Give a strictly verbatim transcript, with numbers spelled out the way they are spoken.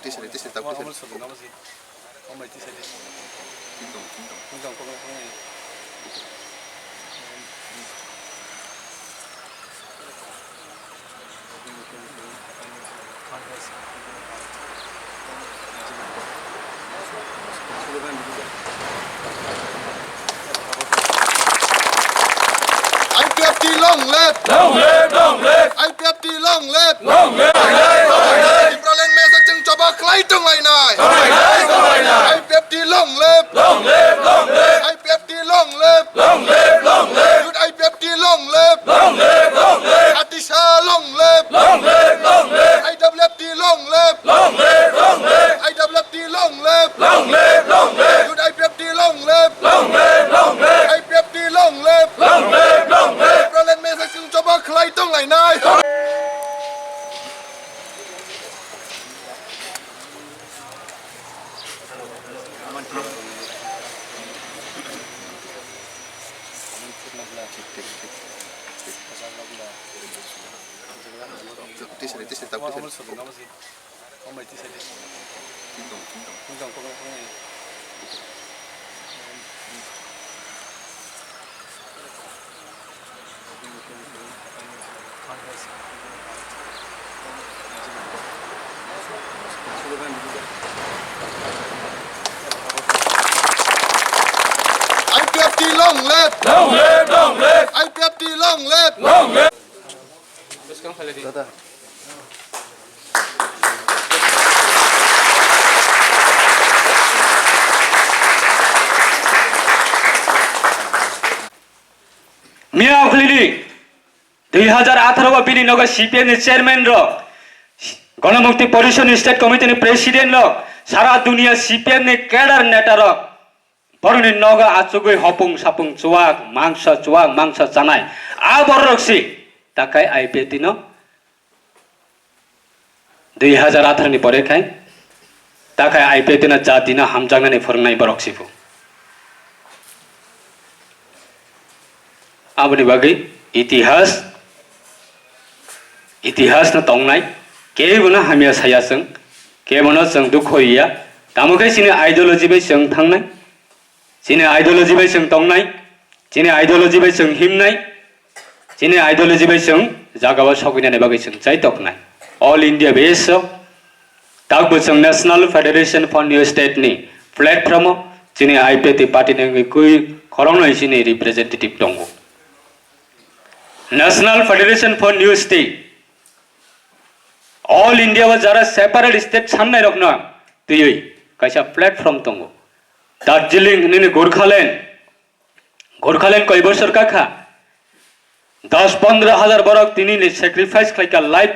I P F T long live! Long live, long live! I P F T long live! Long live, long live, long live! Tipraland mesa chwng choba khlai tonglainai! Tonglainai, tonglainai! I P F T long live! Long live, long live! I P F T long live! Long live, long live! Youth I P F T long live! Long live, long live! Atisa long live! Long live, long live! I W F T long live! Long live, long live! I W F T long live! Long live, long live! Youth I P F T long live! Long live, long live! I P F T long live! Long live, long live! Tipraland mesa chwng choba khlai tonglainai! I P F T long live! Long live, long live! I P F T long live! Long live! Miya Okhlini dui hazar atharo o bini nogo C P M ni chairman rok, Ganamukti Porishad ni state committee ni president rok, sara dunia C P M ni cadre neta rok, borokni nogo achugwi hopung sapung chuwak, mangsa chuwak, mangsa chanai. A borok si takai I P F T no dui hazar atharo ni pore khai takai I P F T no jati no hamjaknani phwrwngnai borok sibo. Aboni bagwi itihas, itihas no tongnai, kebo no hamya saya chwng, kebo no chwng dukho ya. Tamo khe chini ideology bai chwng thangnai, chini ideology bai chwng tongnai, chini ideology bai chwng himnai, chini ideology bai chwng jagao sogwinani bagwi chwng chai toknai. All India base o takbo chwng National Federation for New State ni platform o chini I P F T party ni wngwi kui khoroknwi chini representative tongo. National Federation for New State, All India o jara separate state sannai rokno twiwi kaisa platform tongo. Darjeeling nini Gorkhaland, Gorkhaland koi bosor kakha, dos pondro hajar borok tini ni sacrifice khlaika life